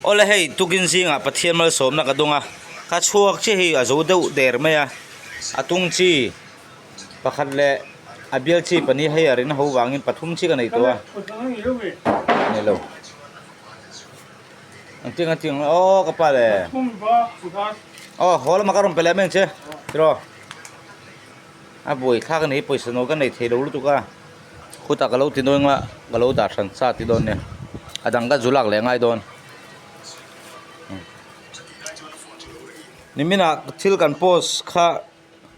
Awle hei tukin zingah Pathian malsawmna ka dawng a, ka chhuak chiah hi a zo deuh der mai a, a tung chi pakhat leh a bial chi pahnih hei a rin ho vangin pathum chi ka nei tawh a, nei lo engtin a tih ang aw ka pa le aw haw lamah ka rawn pe leh mai ang che tiraw a buaithlak a ni pawisa nawi ka nei thei lo lutuk a. Khutah ka lo ti dawn a ka lo dah hran sa ti dawn nia a dang ka zu lak leh ngai dawn niminah thil kan post kha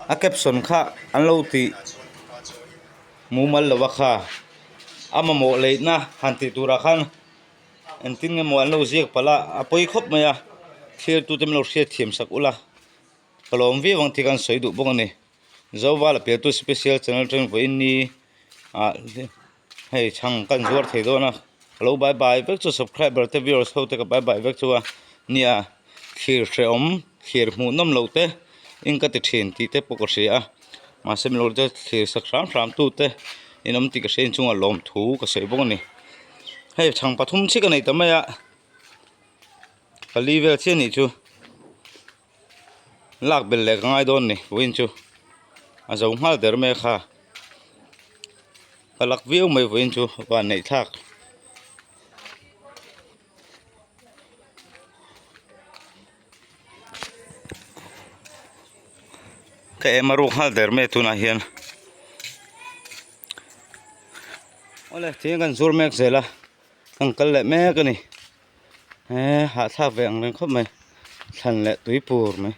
a caption kha an lo tih mumal lo a kha a mamawh leihna han tih turah khan engtin nge maw an lo ziak palh a a pawi khawp mai a thlir tute min lo hriatthiam sak ula ka lawm viau ang tih khan sawi duh bawk a ni. Zovala piantu special channel atangin vawiin ni ah hei chhang kan zuar thei dawn a ka lo bye bye vek chu subscriber te viewers ho te ka bye bye vek chu a nia thlir hrehawm thlir hmuh nawm loh te in ka ti thin tih te pawh ka hria a mahse milo te thlir sak hram hram tu te in awm tih ka hria inchungah lawmthu ka sawi bawk a ni hei chhang pathum chiah ka nei ta mai a pali vel chiah a nih chu. Lak belh leh ka ngai dawn ni vawiin chu a zo nghal der mai a kha ka lak viau mai vawiin chu van neih thlak. Ka em a ruk nghal der mai a tunah hian awle thing kan zur mek zel a kan kal leh mek a ni. He hahthlak ve ang reng khawp mai thlan leh tui pur mai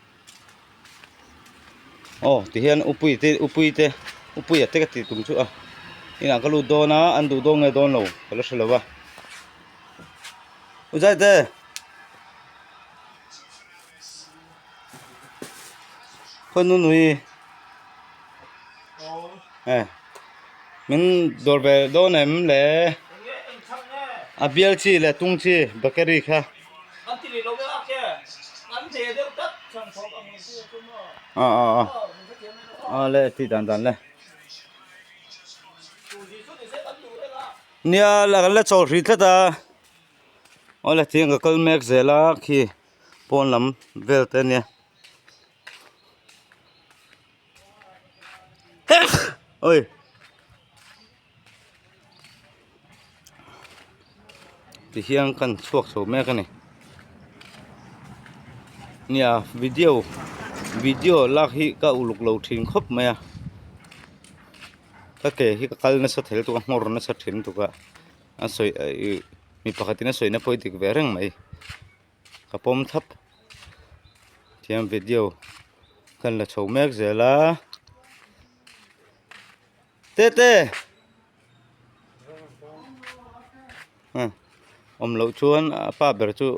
aw ti hian upui te upui te upuia te ka tih tum chu a inah ka lut dawn a an duh dawn nge dawn lo ka la hre lo va uzaite khaw nu nui e min dawr ve dawn em le a bial chi leh tung chi bakery kha a a a a le tih dan dan le nia la kan la chawl hrih tlat a awle thing ka kal mek zel a khi pawn lam vel te ania. Oi. Ti hian kan chhuak chho mek a ni. Nia video video lak hi ka uluk lo thin khawp mai a. Ka ke hi ka kal nasa thei lutuk a nghawr nasa thin lutuk a. A sawi ih mi pakhatin a sawi na pawh hi dik ve reng mai. Ka pawm thlap tihian video kan la chho mek zel a tete awm loh chuan a pa ber chu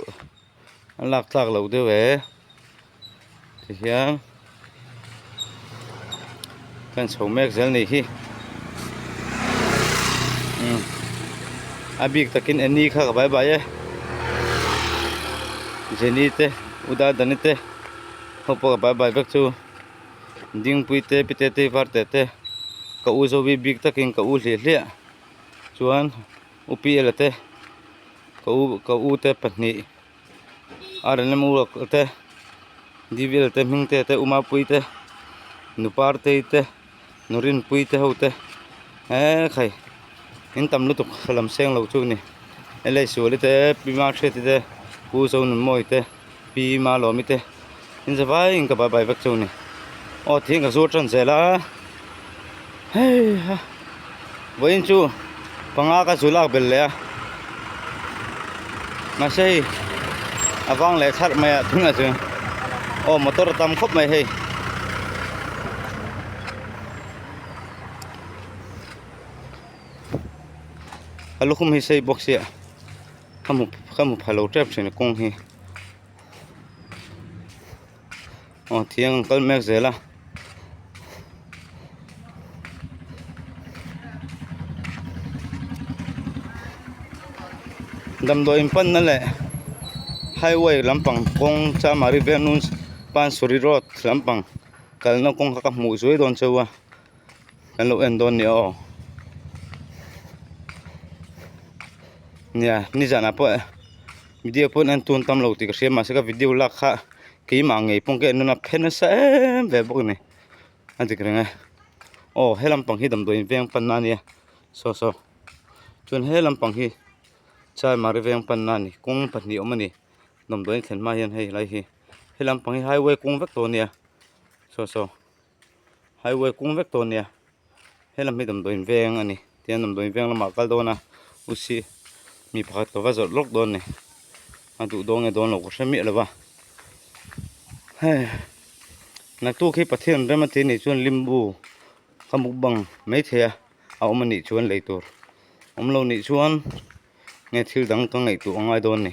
a lak tlak loh deuh e tihian kan chho mek zel nih hi a bik takin Annie kha ka bai bai e Jenny te u Dadani te ho pawh ka bai bai vek chu Dingpui te Pite te Varte te ka u Zovi bik takin ka u hliah hliah chuan u Piala te ka u ka u te pahnih. A rawn lem uak te dvl te hming te te umapui te nupartei te nurinpui te ho te eee khai in tam lutuk lam seng lo chu ni lei suali te pi mahriati te pu zonunmawi te pi malawmi te in zavai in ka bye bye vek chu ni aw thing ka zur tan zel a hei ha vawiin chu panga ka zu lak belh leh a mahse hei a vang leh thlarh mai a tunah chuan aw motor a tam khawp mai hei a lukhum hi sei bawk sia ka hmu ka hmu pha lo tep thin a kawng hi. Aw thiang an kal mek zel a damdawi in panna leh highway lampang kawng chamari venus pansuri road lampang kalna kawng kha ka hmuh zuai dawn cheu a kan lo en dawn nia aw nia nizanah pawh. Video pawh an tun tam lo tih ka hria mahse ka video lak kha keimah ngei pawh ka en nawn a phe nasa em ve bawk a ni a dik reng e aw he lampang hi damdawi in veng panna a nia saw saw chuan he lampang hi Chaimari veng panna a ni kawng pahnih a awm a ni damdawi in thlen hma hian hei lai hi he lampang hi highway kawng vek tawh a nia saw saw. Highway kung vek tawh ania helam hi damdawiin veng a ni tihian damdawiin veng lamah a kal dawn a u si mi pakhat ka va zawrh lawk dawn a ni a duh dawn nge dawn lo ka hre miah lo va hei naktuk hi Pathian rem a ti anih chuan limbu ka mukbang maithei a a awm anih chuan lei tur awm lo nih chuan nge thil dang ka ngaihtuah a ngai dawn a ni.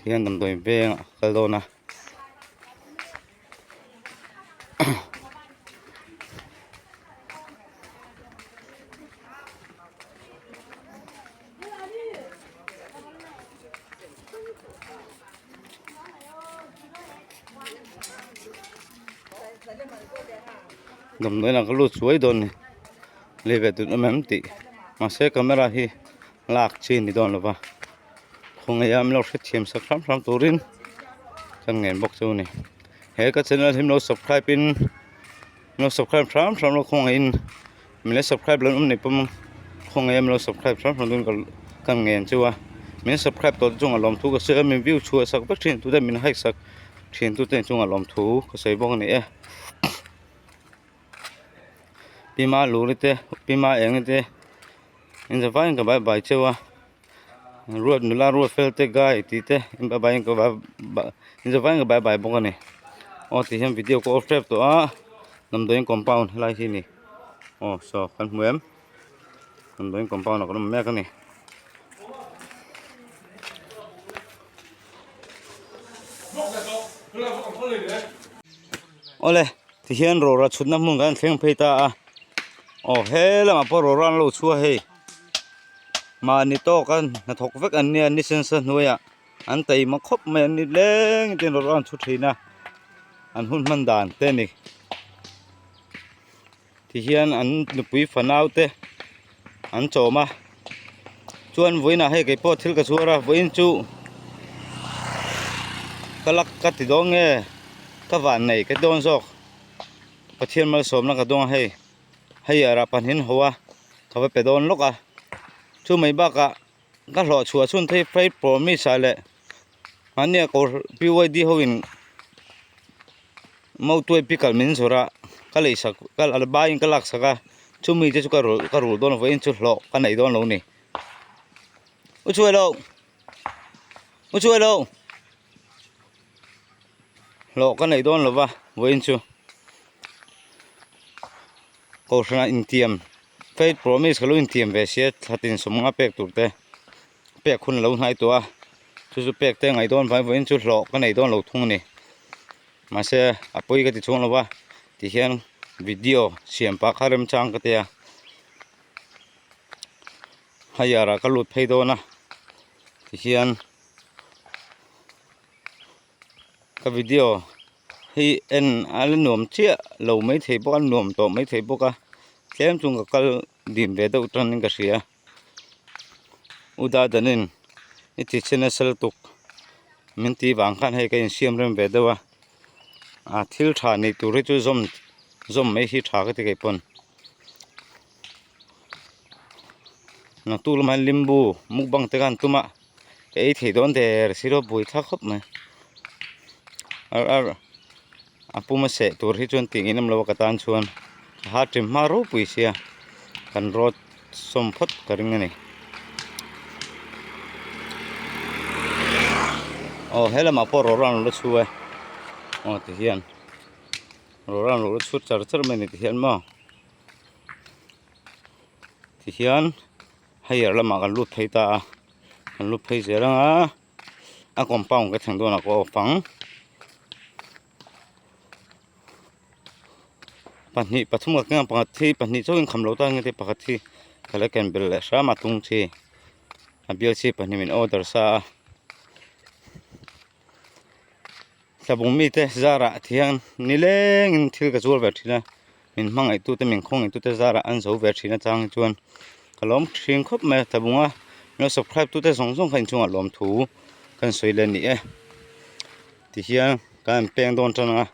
Hian damdawi veng ah a kal dawn a. Damdawiin ah ka lut suai dawn a ni lei ve tut awm em tih mahse camera hi lak chi a ni dawn lo va khawngaih a min lo hrethiam sak hram hram turin kan ngen bawk chu a ni he ka channel hi min lo subscribe in min lo subscribe hram hram lo khawngaih in min la subscribe lo an awm nei pawm khawngaih a min lo subscribe hram hram dawn ka ngen chu a min subscribe tawh te chungah lawmthu ka sawi a min view chhuah sak vek thin tute min hike sak thin tute chungah lawmthu ka sawi bawk a ni e pima luri te pima eng te in zavaiin ka bye bye cheu a ruat nula ruat fel te gai tih te in bye bye in ka in zavaiin ka bye bye bawk a ni aw ti hian video ka off tep tawh a damdawiin compound helai hi a ni aw saw kan hmu em damdawiin compound ah kan awm mek a ni. Awle tihian rawra chhutna hmun kan thleng phei ta a aw he lamah pawh rawra an lo chhuah hei mahni tawka hnathawk vek an nia ni sensa hnuaiah an taima khawp mai an ni leng ten rawra an chhu thin a an hun hman dan te a ni tihian an nupui fanau te an chawm a chuan vawiinah hei kei pawh thil ka chhuar a vawiin chu ka lak ka ti dawn nge ka van nei ka ti dawn zawk Pathian malsawmna ka dawng a hei hei ah pahnih an haw a ka va pe dawn lawk a chu mai bakah ka hlawh chhuah chhun phei phei promise ah leh mahni a kawr P Y D ho in mautuai pickle min zawrh a ka lei sak ka baiin ka lak sak a chumi te chu ka rulh ka rulh dawn vawiin chu hlawh ka nei dawn lo a ni u chhuai lo u chhuai lo hlawh ka nei dawn lo va vawiin chu kohhranah intiam faith promise ka lo intiam ve sia thla tin sawmnga pek tur te pek hun a lo hnai tawh a chu chu pek te ngaih dawn vang vawiin chu hlawh ka nei dawn lo thung a ni mahse a pawi ka ti chhuang lo va tihian video siam pah kha remchang ka tia higher ah ka lut phei dawn a tihian. Ka video hi en a la nuam chiah lo maithei bawk a nuam tawh maithei bawk a tlem chu ka kal dim ve deuh tanin ka hria u dadanin i ti chhe nasa lutuk min tih vang khan hei ka insiam rem ve deuh a a thil tha nih tur hi chu zawm zawm mai hi tha ka ti kei pawn. Naktuk lamah hian limbu mukbang te khan tum a. Ka ei thei dawn der si lo buai thlak khawp mai ar ar a puma seh tur hi chuan tih ngeihnawm lo a ka tan chuan ka ha ṭim hma ropui sia kan rawt sawm phawt ka ring a ni aw he lamah pawh rawra an lo la chhu e aw ti hian rawra an lo la chhu char char mai a ni ti hian maw ti hian. Higher lamah kan lut phei ta a kan lut phei zel ang a a compound ka thleng dawnah ka off ang pahnih pathum ka keng a pakhat hi pahnih chauhin kham lo ta nge te pakhat hi ka la ken belh leh hram a tung chi a bial chi pahnih min order sa a. Tlabung mite zarah thian nilengin thil ka zuar ve thin a, min hmangaihtute min khawngaihtute zarah an zo ve thin atang chuan ka lawm thin khawp mai a, Tlabunga min lo subscribe tute zawng zawng kha inchungah lawm thu kan sawi leh a ni e. Tihian kan han peng dawn tan a,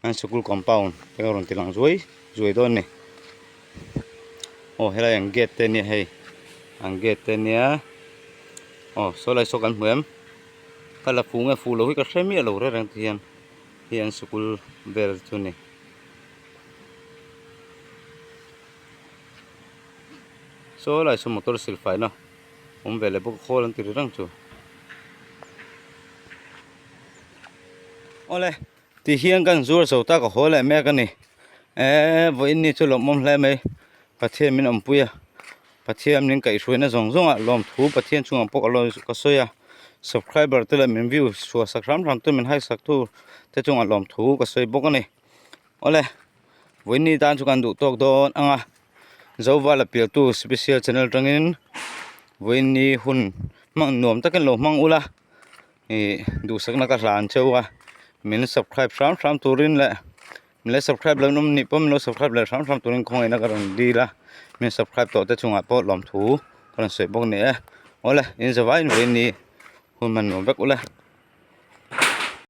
an sikul compound te a rawn ti lang zuai zuai dawn a ni. Aw helai an gate te ania hei an gate te ania aw saw lai saw kan hmu em ka la fu nge fu lo hi ka hre miah lo reng reng te hian hei an sikul vel chu a ni. Saw lai saw motor silfaina awm ve leh bawk a khawl an ti ri reng chu. Awle ti hian kan zuar zo ta ka haw leh mek a ni eee vawiin ni chu lawmawm hle mai Pathian min awmpui a Pathian min kaihhruaina zawng zawng ah lawmthu Pathian chungah pawh ka lawi ka sawi a subscriber te leh min view chhuah sak hram hram tu min haisak tu te chungah lawmthu ka sawi bawk a ni awle vawiin ni tan chu kan duh tawk dawn ang a Zovala pialtu special channel atangin vawiin ni hun hmang nuam takin lo hmang ula. Ih duhsakna ka hlan cheu a min subscribe hram hram turin leh min lo subscribe lo nawm nih pawh min lo subscribe leh hram hram turin khawngaihna ka rawn dil a min subscribe tawh te chungah pawh lawmthu ka rawn sawi bawk a ni e awle in zavaiin vawiin ni hun hman nuam vek ula.